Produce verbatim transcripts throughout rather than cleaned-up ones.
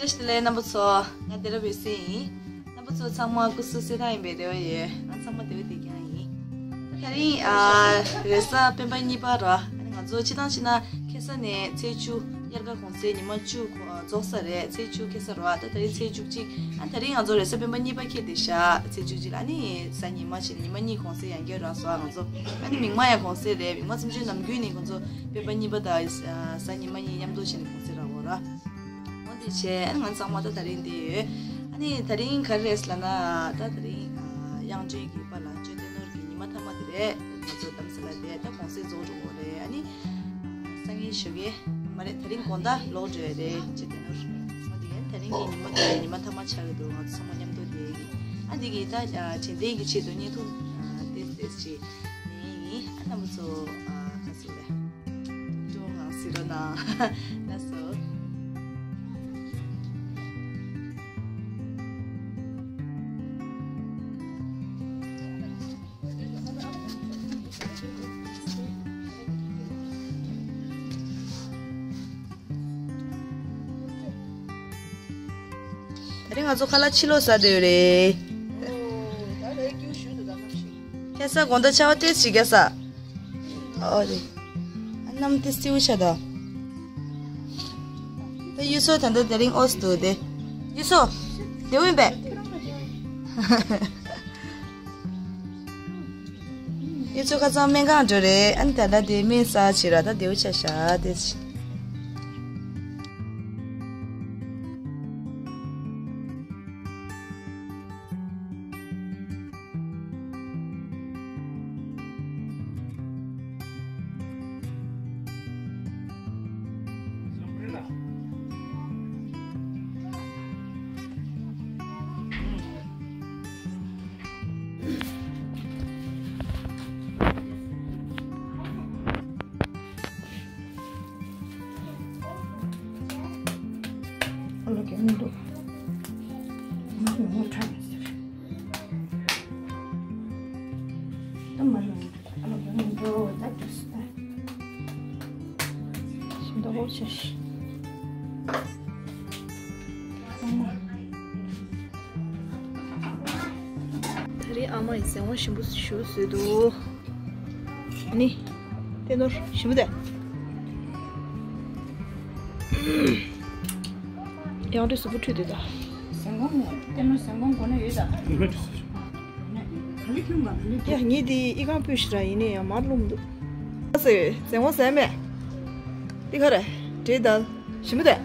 བཀྲ་ཤིས་བདེ་ལེགས་རྣམ་པ་ཚོ། ང་བདེ་རབ་འོད་ཟེར་ཡིན། རྣམ་པ་ཚོ་ཚང་མ་སྐུ་གཟུགས་གསལ་ཐང་ཡིན་པའི་རེ་བ་ཡོད། ང་ཚང་མ་བདེ་པོ་བདེ་རྐྱང་ཡིན། ད་རིང་ཨ་རེས་གཟའ་སྤེན་པ་གཉིས་པ་ར། ཨ་ནི་ང་ཚོ་སྤྱིར་བཏང་བྱས་ན་ཁ་སང་ནས་ཚེས་བཅུ། དབྱར་ཁ་གུང་སེང་ཉི་མ་བཅུ་རྫོགས་ས་རེད། ཚེས་བཅུ་ཁ་སང་ར། ད་ད་རིང་ཚེས་བཅུ་གཅིག་ཨ་ད་རིང་ང་ཚོ་རེས་གཟའ་སྤེན་པ་གཉིས་པ་འཁེལ་བསྡད་ཤག་ཚེས་བཅུ་གཅིག་ལ་ཨ་ནི་གཟའ་ཉི་མ་བྱས་ནས་ཉི་མ་གཉིས་གུང་སེང་ཡང་བསྐྱར་རག་སོང་ང་ཚོ། ཨ་ནི་མིག་དམར་ཡང་གུང་སེང་རེད། མིག་དམར་ཚུན་ཆད་ནམ་རྒྱུན་ནས་ང་ཚོ་སྤེན་པ་གཉིས་པ་དང་གཟའ་ཉི་མ་གཉིས་མཉམ་དུ་བྱས་ནས་གུང་སེང་རག་གོ་ར། འོ་དེ་བྱས་ཨ་ནི་ང་ཚང་མ་ད་ད་རིང་འདི་ཡོད། ཨ་ནི་ད་རིང་ག་རེ་རེད་ལབ་ན། ད་ད་རིང་ཨ་དབྱངས་སྒྲོན་གྱི་པཱ་ལགས་ཅོ་ཏེ་ནོར་གྱི་ཉི་མ་མཐའ་མ་དེ་རེད། ང་ཚོ་དམ་སྲི་ལ་དེ་ད་གུང་སེང་རྫོགས་འགྲོ་གི་རེད། ཨ་ནི་སང་ཉིན་ཞོགས་ཀས་མ་རེད། ད་རིང་དགོང་དག་ལོག་འགྲོ་ཡ་རེད་ཅོ་ཏེ་ནོར། འོ་དེ་ཡིན་ད་རིང་གི་ཉི་མ་དེ་ཉི་མ་མཐའ་མ་ཆགས་ཀྱི་འདུག་ང་ཚོ་ཚང་མ་མཉམ་དུ་བསྡད་ཀྱི། ཨ་འདི་གི་ད་ཨ་དྲན་རྟེན་གྱི་ཆེད་དུ་བརྙན་ཐུང་ཨ་ཏོག་ཙམ་ཅིག་ལེན་ཡིན། ཨ་རྣམ་པ་ཚོ་ཨ་ག་ཚོད་རེད། ཀྲོང་ངང་སི་རོ་ན། ལགས་སོ། ད་རིང་ང་ཚོ་ཁ་ལག་ཕྱི་ལོགས་ཟ་འདོད་རེད། ཁ་སང་དགོང་དག་ཆར་པ་ཏོག་ཙམ་བརྒྱབ་ས། ཨོ་རེད། ཨ་གནམ་དེ་སེར་པོ་ཆགས་འདུག་ད་གཡུ་མཚོ་ད་ལྟ་དེ་རིང་ཨོ་སི་འདུག་སྟེ། གཡུ་མཚོ། བདེ་པོ་ཡིན་པས། གཡུ་མཚོ་ཁ་སང་སྨན་ཁང་འགྲོ་རེད། ཨ་ནི་ད་ལྟ་དེ་སྨན་ཟ་བྱེད་ར། ད་བདེ་པོ་ཆགས་ཤག་སྟེ། ཨ་ལོ་གད་མོ་འདུག་མ་ཧུ་མོ་ཁྲ་ཡིན་ཟེར། ད་མ་རུང་། ཨ་ལོ་གད་མོ་འདུག་ད་འདུག་ཟེར། ཞིམ་མདོག་ཁ་པོ་ཆེ། ཨ་མ། ད་རེས་ཨ་མ་ཡིས་ཟན་བོང་ཞིམ་པོ་ཞིག་བཟོས་འདུག་ཨ་ནི། ཏེ་ནོར་ཞིམ་པོ་དེ། ཡང་འདྲེ་གཟུགས་པོ་འཁྲུད་དེ་ད། ཟན་བོང་ནས་ཏེ་ནོར་ཟན་བོང་གོ་ན་ཡོད་ད། ཡ་ངས་དེ་ཨི་ཁང་ཕུད་ཤི་ར་ཡིན་ནས་ཡང་མར་རློམ་འདུག་ཨ་ཟེ་ཟན་བོང་ཟ་མེད། འདི་ག་རེ་འདྲེ་ད། ཞིམ་པོ་དེ།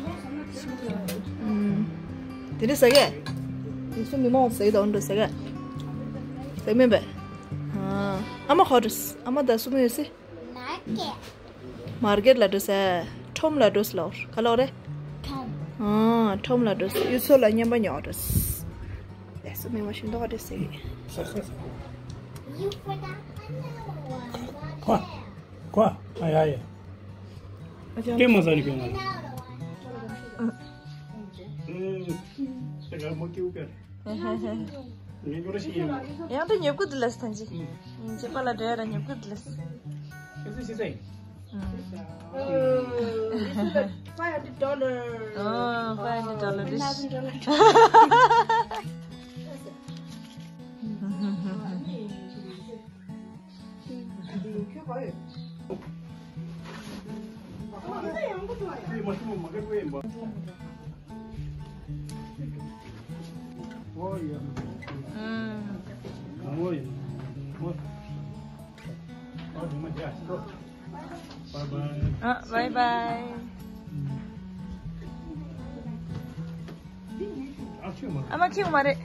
དེ་འདྲ་ཟ་གས། ཡིན་སུ་མི་མང་ཟ་གི་དང་འདྲ་ཟ་གས། ཟ་མིན་པས། ཨ་མ་ཧོ་ཏུ། ཨ་མ་ད་སུ་མི་ཡོད་སི། མར་ཀེ། མར་ཀེ་ལ་འགྲོ་ས། ཁྲོམ་ལ་འགྲོ་ས་ལ་འོར་ག་ལ་འོར་རེ། ཁྲོམ། ཨ་ཁྲོམ་ལ་འགྲོ་ས་ཡུལ་ཚོ་ལ་མཉམ་པ་ཉོ་འགྲོ་ས། ལས་སུ་མི་མ་ཤིང་ཏོག་འདྲ་ཟ་གི། ཁོ། ཁོ། ཨ་ཡ་ཡ། ཀེ་མ་ཟ་ནི་ཀེ་ང་། ཨུམ། ད་ག་མོ་ཀེ་ཀེ། ཡང་ད་ཉོབ་ཀུ་དི་ལས་ཐན་ཅི། ཅི་པ་ལ་འདྲེ་ར་ཉོབ་ཀུ་དི་ལས། ཤེས་སི་ཤེས་སི། Five hundred dollar. Oh, five hundred dollar dish. ཨ། བའི་བའི། ཨ་མ་ཁྱེད་མ་རེད།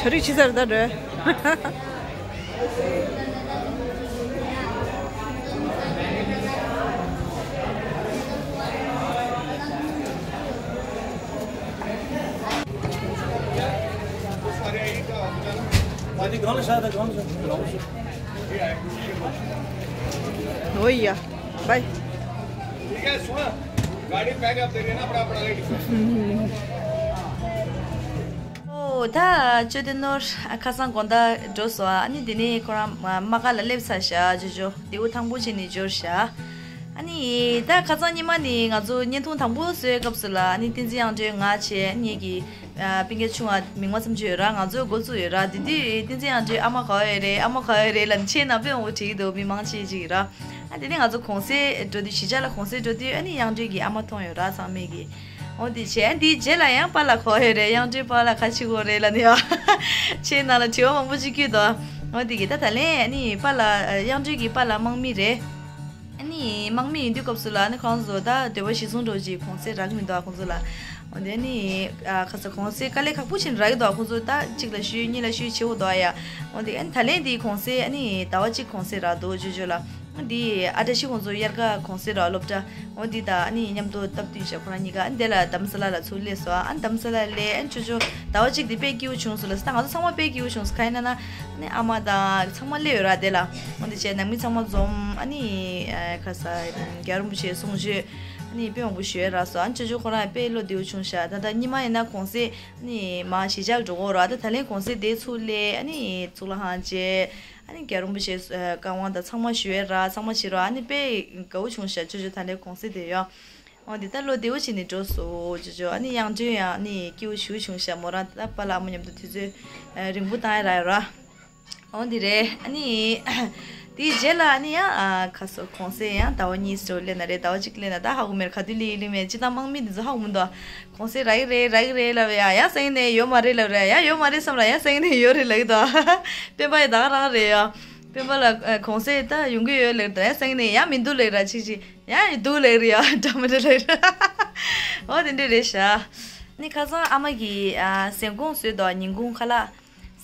གྲ་སྒྲིག་བྱེད་ཚར་ད་འགྲོ། पानी कहाँ से आता, कहाँ से? गाँव से। वही है भाई। ठीक है, सुन, गाड़ी पैक आप दे देना, अपना, अपना रेडी। ཨོ་ད་ཅོ་ཏི་ནོར་ཁ་སང་དགོང་དག་འགྲོ་སོང་། ཨ་ནི་དེ་ནས་ཁོ་རང་མ་མ་ག་ལ་སླེབས་ཚར་ཤག་ཅོ་ཅོ་དེའུ་ཐང་པོ་བྱས་ནས་འབྱོར་ཤག་ཨ་ནི་ད་ཁ་སང་ཉི་མ་ནི་ང་ཚོ་བརྙན་ཐུང་དང་པོ་བཟོས་སྐབས་སུ་ལ། ཨ་ནི་བསྟན་འཛིན་དབྱངས་སྒྲོན་ང་བྱས། ཨ་ནི་ངེད་ཀྱི་ཨ་སྤུན་ཀྱག་ཆུང་བ་མིག་དམར་ཚེམ་མཆོག་ཡོད་ར། ང་ཚོ་འགོ་བཙུགས་ཡོད་ར། དེ་དུས་བསྟན་འཛིན་དབྱངས་སྒྲོན་ཨ་མ་ག་པར་ཡོད་རེད། ཨ་མ་ག་པར་ཡོད་རེད་ལབ་ནས་ཆེད་ནང་དཔེ་མང་པོ་དྲིས་ཀྱི་འདུག་མི་མང་ཆེ་ཅིག་གིས་ར། ཨ་དེ་ནས་ང་ཚོ་གུང་སེང་འགྲོ་དུས། གཞིས་ཆགས་ལ་གུང་སེང་འགྲོ་དུས། ཨ་ནི་དབྱངས་སྒྲོན་གྱི་ཨ་མ་མཐོང་ཡོད་ར། ཚང་མས་ཀྱིས། འོ་དེ་བྱས། ཨ་འདིའི་རྗེས་ལ་ཡང་པཱ་ལགས་ག་པར་ཡོད་རེད། དབྱངས་སྒྲོན་པཱ་ལགས་ག་རེ་བྱེད་ཀྱི་ཡོད་རེད་ལབ་ནས་ཡ་ཆེད་ནང་ལ་དྲི་བ་མང་པོ་ཅིག་བསྐྱོན་འདུག་འོ་དེ་གི་ད་ད་ལན་ཨ་ནི་པཱ་ལགས། ཨ་དབྱངས་སྒྲོན་གྱི་པཱ་ལགས་དམག་མི་རེད། ཨ་ནི་དམག་མི་ཡིན་དུས་སྐབས་སུ་ལ། ཨ་ནི་ཁོང་ཚོ་ད་འདོད་པ་གཞིར་བཟུང་འདྲ་བོ་ཅིག་གུང་སེང་རག་གི་མི་འདུག་ཁོང་ཚོ་ལ། འོ་དེ་ནི་ཨ་ཁ་ས་གུང་སེང་དཀའ་ལས་ཁག་པོ་བྱས་ནས་རག་གི་འདུག་ཁོང་ཚོ་ད་གཅིག་ལ་ཞུས། གཉིས་ལ་ཞུས་བྱེད་དགོས་འདུག་ཡ། འོ་དེ་ཨ་ནི་ད་ལན་འདིའི་གུང་སེང་ཨ་ནི་ཟླ་བ་གཅིག་གུང་སེང་རག་འདུག་ཅོ་ཅོ་ལ། ཨ་འདི་ཨ་བཀྲ་ཤིས་ཁོང་ཚོ་དབྱར་ཁ་གུང་སེང་རག་སློབ་གྲྭ། འོ་འདི་ད་ཨ་ནི་མཉམ་དུ་སྟབས་བསྟུན་བྱས་ཁོ་རང་གཉིས་ཀ་ཨ་ནི་དེ་ལ་རྡ་རམ་ས་ལ་ལ་ཚུར་སླེབས་སོང་། ཨ་ནི་རྡ་རམ་ས་ལ་སླེབས། ཨ་ནི་ཅོ་ཅོ་ཟླ་བ་གཅིག་དེ་དཔེ་སྐྱིད་པོ་བྱུང་སོང་ལ། ད་ང་ཚོ་ཚང་མ་དཔེ་སྐྱིད་པོ་བྱུང་སོང་། གང་ཡིན་ན་ན་ཨ་ནི་ཨ་མ་དང་ཚང་མ་སླེབས་ཡོད་ར་དེ་ལ། འོ་འདི་བྱས་ནང་མི་ཚང་མ་འཛོམས། ཨ་ནི་ཨ་ཁ་ས་རྒྱལ་བ་རིན་པོ་ཆེ་གསུང་ཆོས་ཨ་ནི་དཔེ་མང་པོ་ཞུས་རག་སོང་། ཨ་ནི་ཅོ་ཅོ་ཁོ་རང་དཔེ་བློ་བདེ་པོ་བྱུང་ཤག་ད་ལྟ་ཉི་མ་ཡིན་ན་གུང་སེང་ཨ་ནི་མ་གཞིས་ཆགས་འགྲོ་གི་ཡོད་ར། ད་ད་ལན་གུང་སེང་དེ་ཚུར་སླེབས། ཨ་ནི་གཙུག་ལག་ཁང་མཇལ། ཨ་ནི་རྒྱལ་བ་རིན་པོ་ཆེ་ཨ་བཀའ་དབང་དང་ཚང་མ་ཞུས་རག་ཚང་མ་བྱས་ར། ཨ་ནི་དཔེ་དགའ་པོ་བྱུང་ཤག་ཅོ་ཅོ་ད་ལན་གུང་སེང་དེ་ཡོད། འོ་འདི་ད་བློ་བདེ་པོ་བྱས་ནས་འགྲོ་སོང་ཅོ་ཅོ། ཨ་ནི་དབྱངས་སྒྲོན་ཡང་ཨ་ནི་སྐྱིད་པོ་ཞེ་པོ་བྱུང་ཤག་མོ་རང་ད་པཱ་ལགས་ཨ་མ་མཉམ་དུ་དུས་ཚོད་ཨ་རིང་པོ་བཏང་ཡ་རག་ཡོད་ར། འོ་འདི་རེད། ཨ་ནི་དེའི་རྗེས་ལ་ཨ་ནི་ཡང་ཨ་ཁ་སོ་གུང་སེང་ཡང་ཟླ་བ་གཉིས་ཙམ་སླེབས་ན་རེད། ཟླ་བ་གཅིག་སླེབས་ན་ད་ཧ་གོ་མེད། ག་དུས་སླེབས་ཡིན་སླེབས་མེད། སྤྱིར་བཏང་དམག་མི་འདི་ཚོ་ཧ་གོ་མི་འདུག་གུང་སེང་རག་གི་རེད། རག་གི་རེད་ལབ་ཡ། ཡ་སང་ཉིན་ནས་ཡོད་མ་རེད་ལབ་རེད། ཡ་ཡོད་མ་རེད་བསམ་ར། ཡ་སང་ཉིན་ནས་ཡོད་རེད་ལབ་ཀྱི་འདུག་སྤེན་པ་ཡི་ད་ག་རང་རེད་ཡ། སྤེན་པ་ལ་ཨ་གུང་སེང་ད་ཡོང་གི་ཡོད་ལབ་རེད། ཡ་སང་ཉིན་ནས་ཡ་མི་འདུག་ལབ་ར། ཅིག་ཅིག་ཡ་འདུག་ལབ་རེད་ཡ། འདྲ་མི་འདྲ་ལབ་རེད། འོ་དེ་འདྲ་རེད་ཤག་ནི་ཁ་སང་ཨ་མ་གིས་ཨ་ཟན་གོང་བཟོས་འདུག་ཉིན་གུང་ཁ་ལག་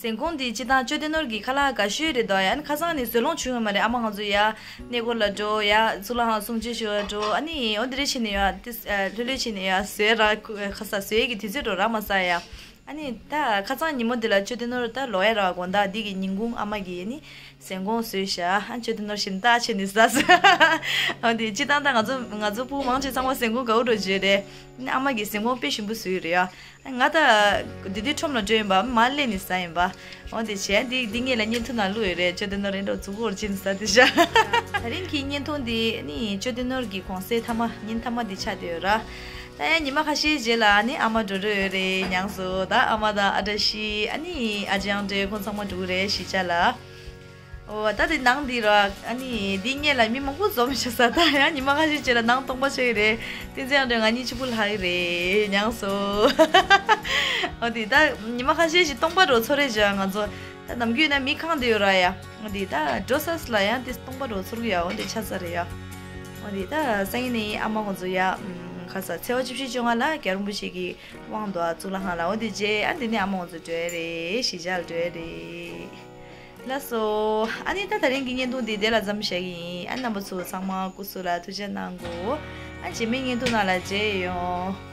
ཟན་གོང་འདི་སྤྱིར་བཏང་ཅོ་ཏི་ནོར་གྱི་ཁ་ལག་དགའ་ཤོས་རེད་འདུག་ཡ། ནི་ཁ་སང་ནི་བཟོ་ལོང་བྱུང་ཡོད་མ་རེད། ཨ་མ་ང་ཚོ་ཡ་གནས་སྐོར་ལ་འགྲོ་ཡ། གཙུག་ལག་ཁང་གསུང་ཆོས་ཞུ་བ་འགྲོ། ཨ་ནི་འོ་འདི་རེ་བྱས་ནས་ཡ་ཏི་ལྷོད་ལྷོད་བྱས་ནས་ཡ་བཟོས་ར། ཁ་ས་བཟོས་ཀྱི་དུས་ཚོད་འགྲོ་ར་མ་ས་ཡ། ཨ་ནི་ད་ཁ་སང་ཉིན་མོ་འདི་ལ་ཅོ་ཏི་ནོར་ད་ལོག་ཡ་ར། དགོང་དག་འདི་གི་ཉིན་གུང་ཨ་མ་གིས་ནི་ཟན་གོང་བཟོས་ཤག་ཨ་ཅོ་ཏི་ནོར་ཞིམ་ཏག་བྱས་ནས་ཟ་ཟ། འོ་འདི་སྤྱིར་བཏང་ད་ང་ཚོ་ང་ཚོ་ཕྲུ་གུ་མང་ཆེ་ཚང་མ་ཟན་གོང་དགའ་པོ་འགྲོ་བརྗོད་རེད། ཨ་མ་གིས་ཟན་གོང་དཔེ་ཞིམ་པོ་བཟོས་ཡོད་རེད་ཡ། ང་ད་དེ་དུས་ཁྲོམ་ལ་འགྲོ་ཡིན་པ། མར་སླེབས་ནས་ཟ་ཡིན་པ། འོ་དེ་བྱས་འདི་འདི་ངེད་ལ་བརྙན་ཐུང་ནང་བླུགས་ཡོད་རེད། ཅོ་ཏི་ནོར་རེད་འགྲོ་མཛུབ་གུ་བོར་ཕྱིན་ཟ་དེ་བཞག་ད་རིང་གི་བརྙན་ཐུང་འདི་ནི་ཅོ་ཏི་ནོར་གྱི་གུང་སེང་མཐའ་མ་ཉིན་མཐའ་མ་འདི་ཆགས་བསྡད་ཡོད་ར། ད་ཡང་ཉི་མ་ཁ་ཤས་རྗེས་ལ་ནི་ཨ་མ་འགྲོ་འགྲོ་ཡོད་རེད། མྱངས་སོང་། ད་ཨ་མ་དང་ཨ་བཀྲ་ཤིས་ཨ་ནི་ཨ་ཅག་དབྱངས་སྒྲོན་ཁོང་ཚང་མ་འགྲོ་གི་རེད་གཞིས་ཆགས་ལ། འོ་ད་དེ་ནང་འདི་ར། ཨ་ནི་འདི་སྔོན་ལ་མི་མང་པོ་འཛོམས་ཤག་ཟ། ད་ཡང་ཉི་མ་ཁ་ཤས་རྗེས་ལ་ནང་སྟོང་པ་ཆགས་ཀྱི་རེད། བསྟན་འཛིན་དབྱངས་སྒྲོན་ང་གཉིས་གཅིག་པུ་ལྷག་གི་རེད། མྱངས་སོང་། འོ་དེ་ད་ཉི་མ་ཁ་ཤས་ཤིག་སྟོང་པ་འགྲོ་ཚོར་རེད་ཅག་ང་ཚོ་ད་ནམ་རྒྱུན་ན་མི་གང་དེ་ཡོད་ར་ཡ། འོ་དེ་ད་འགྲོ་ས་ལ་ཡང་དེ་སྟོང་པ་འགྲོ་ཚོར་གི་ཡ། འོ་དེ་ཆགས་ས་རེད་ཡ། འོ་དེ་ད་སང་ཉིན་ནས་ཨ་མ་ཁོང་ཚོ་ཡ། ཁ་ས་ཚེས་པ་བཅུ་བཞི་བཅོ་ལྔ་ལ་རྒྱལ་བ་རིན་པོ་ཆེ་གི་དབང་དུ་གཙུག་ལག་ཁང་ལ། འོ་དེ་རྗེས་ཨ་འདི་ནས་ཨ་མ་ཁོང་ཚོ་འགྲོ་ཡ་རེད། གཞིས་ཆགས་ལ་འགྲོ་ཡ་རེད། ལགས་སོ། ཨ་ནི་ད་ད་རིང་གི་བརྙན་ཐུང་འདི་དེ་ལ་མཚམས་བཞག་གི་ཡིན། ཨ་རྣམ་པ་ཚོ་ཚང་མ་སྐུ་གཟུགས་ལ་ཐུགས་ཅག་གནང་གོ། ཨ་རྗེས་མའི་བརྙན་ཐུང་ནང་ལ་མཇལ་ཡོང་།